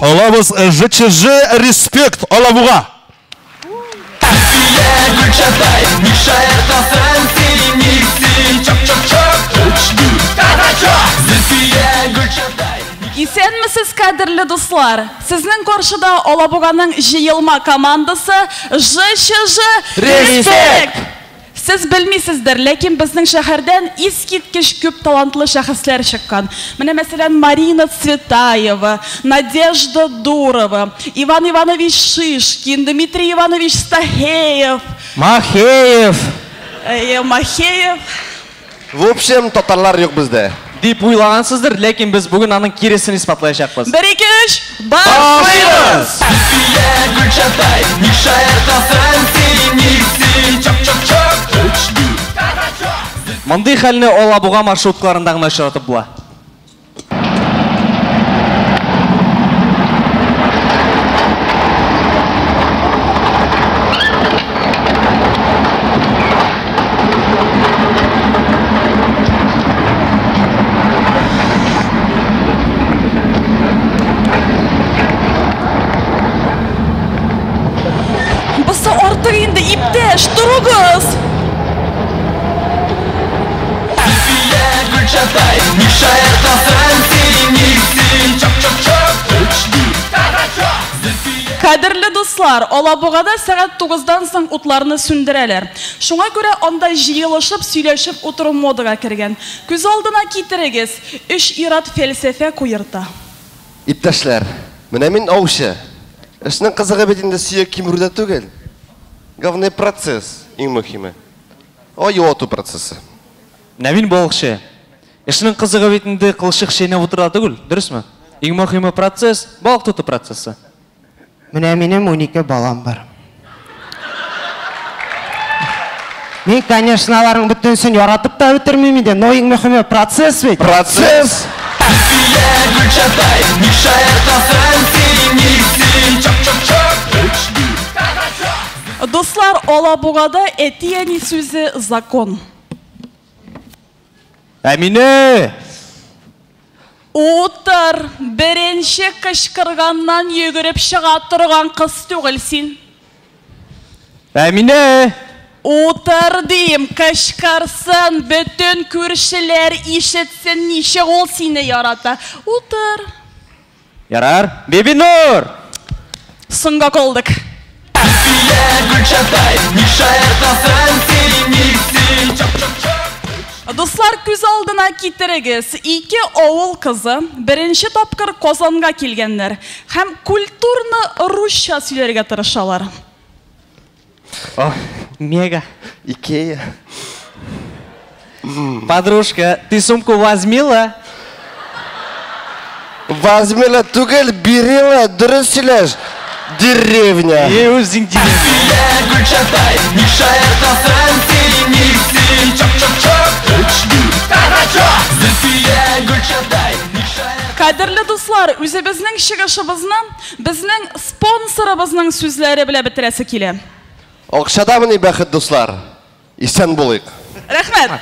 Алабыз ЖЧЖ Респект Алабуга. Исәнмесез, кадерле дуслар! Сезнең каршыда Алабуганың җыелма командасы ЖЧЖ Респект! Сез белмисездер, ләкин безнең шәһәрдән искиткеч күп талантлы шәхесләр чыккан. Менә мәсәлән Марина Цветаева, Надежда Дурова, Иван Иванович Шишкин, Дмитрий Иванович Стахеев. Махеев. Махеев. В общем, татарлар юк бездә. Дип уйлагансыздыр, ләкин без бүген аның киресен исбатлаячакбыз. 1 2 3, башлыйбыз! Мондый хәлне Алабуга маршруткаларында гына очратып була. Бусы артык инде, иптәш, торыгыз! Кадерле дуслар, Алабугада сәгать 9-дан соң утларны сүндерәләр. Шуңа күрә анда җыелышып, сөйләшеп утыру модага кергән. Күз алдына китерегез, 3 ир-ат фәлсәфә куерта. Иптәшләр, менә мин аучы. Эшнең кызыгы бит инде сөяк кимерүдә түгел. Главный процесс, иң мөһиме. Аю ату процессы. Менә мин балыкчы. Эшнең кызыгы бит инде кылчык чәйнәп утыруда түгел, дөресме? Иң мөһиме процесс, балык тоту процессы. Менә минем 12 балам бар. Мин, конечно, аларның бөтенесен яратып та бетермим инде, но иң мөһиме процесс бит. Процесс! Дуслар, Алабугада әти-әни сүзе закон. Әминә! Утыр, беренче кычкырганнан йөгереп чыга торган кыз түгел син. Әминә! Утыр дим, кычкырсын, бөтен күршеләр ишетсен, ничек ул сине ярата. Утыр. Ярар, Бибинур! Соңга калдык. Дуслар, күз алдына китерегез, ике авыл кызы беренче тапкыр Казанга килгәннәр һәм культурны русча сөйләргә тырышалар. О, мега. Икея. Подружка, ты сумку возьмила? Возьмила түгел, бирила, дөрес сөйләш. Деревня. Ей, үзең деревня. Кадерле дуслар, үзебезнең чыгышыбызны безнең спонсорыбызның сүзләре белән бетерәсе килә. Акчадамыни бәхет, дуслар? Исән булыйк. Рәхмәт.